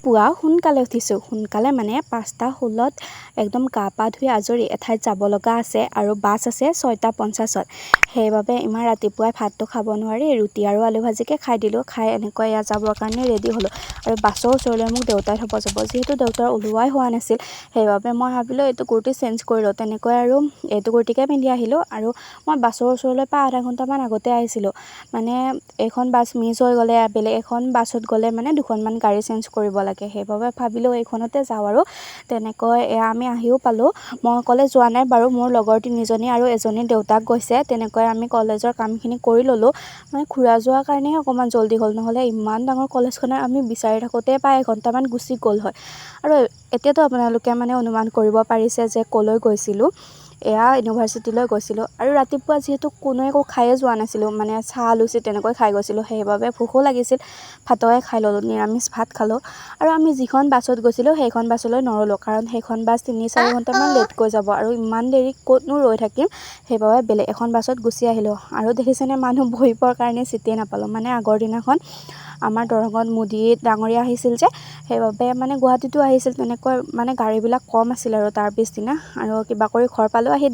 পুৱা সোনকালে উঠিছোঁ। সোনকালে মানে 5:16ত একদম গা পা ধুই আজৰি। এঠাইত যাব লগা আছে আৰু বাছ আছে 6:50ত। সেইবাবে ইমান ৰাতিপুৱাই ভাতটো খাব নোৱাৰি, ৰুটি আৰু আলু ভাজিকে খাই দিলোঁ। খাই এনেকৈ এয়া যাবৰ কাৰণে ৰেডি হ'লোঁ আৰু বাছৰ ওচৰলৈ মোক দেউতাই থ'ব যাব। যিহেতু দেউতাৰ ওলোৱাই হোৱা নাছিল, সেইবাবে মই ভাবিলোঁ এইটো কুৰ্তি চেঞ্জ কৰি লওঁ। তেনেকৈ আৰু এইটো কুৰ্তিকে পিন্ধি আহিলোঁ আৰু মই বাছৰ ওচৰলৈ প্ৰায় আধা ঘণ্টামান আগতে আহিছিলোঁ। মানে এইখন বাছ মিছ হৈ গ'লে বেলেগ এখন বাছত গ'লে মানে দুখনমান গাড়ী চেঞ্জ কৰিব লাগে। সেইবাবে ভাবিলোঁ এইখনতে যাওঁ আৰু তেনেকৈ এয়া আমি আহিও পালোঁ। মই অকলে যোৱা নাই বাৰু, মোৰ লগৰ তিনিজনী আৰু এজনীৰ দেউতাক গৈছে। তেনেকৈ আমি কলেজৰ কামখিনি কৰি ল'লোঁ। মানে খুৰা যোৱাৰ কাৰণেহে অকণমান জল্দি হ'ল, নহ'লে ইমান ডাঙৰ কলেজখনত আমি বিচাৰি থাকোঁতে প্ৰায় এঘণ্টামান গুচি গ'ল হয়। আৰু এতিয়াতো আপোনালোকে মানে অনুমান কৰিব পাৰিছে যে ক'লৈ গৈছিলোঁ। এয়া ইউনিভাৰ্চিটিলৈ গৈছিলোঁ। আৰু ৰাতিপুৱা যিহেতু কোনোৱে একো খায়ে যোৱা নাছিলোঁ, মানে চাহ লুচি তেনেকৈ খাই গৈছিলোঁ, সেইবাবে ভোকো লাগিছিল। ভাতকে খাই ল'লোঁ, নিৰামিষ ভাত খালোঁ। আৰু আমি যিখন বাছত গৈছিলোঁ সেইখন বাছলৈ নৰ'লোঁ, কাৰণ সেইখন বাছ 3-4 ঘণ্টামান লেটকৈ যাব আৰু ইমান দেৰি ক'তনো ৰৈ থাকিম। সেইবাবে বেলেগ এখন বাছত গুচি আহিলোঁ। আৰু দেখিছেনে, মানুহ বহিবৰ কাৰণে চিটেই নাপালোঁ। মানে আগৰ দিনাখন আমাৰ দৰঙত মোদী ডাঙৰীয়া আহিছিল যে, সেইবাবে মানে গুৱাহাটীতো আহিছিল, তেনেকৈ মানে গাড়ীবিলাক কম আছিল আৰু তাৰ পিছদিনা আৰু কিবা কৰি ঘৰ পালোঁ আহি।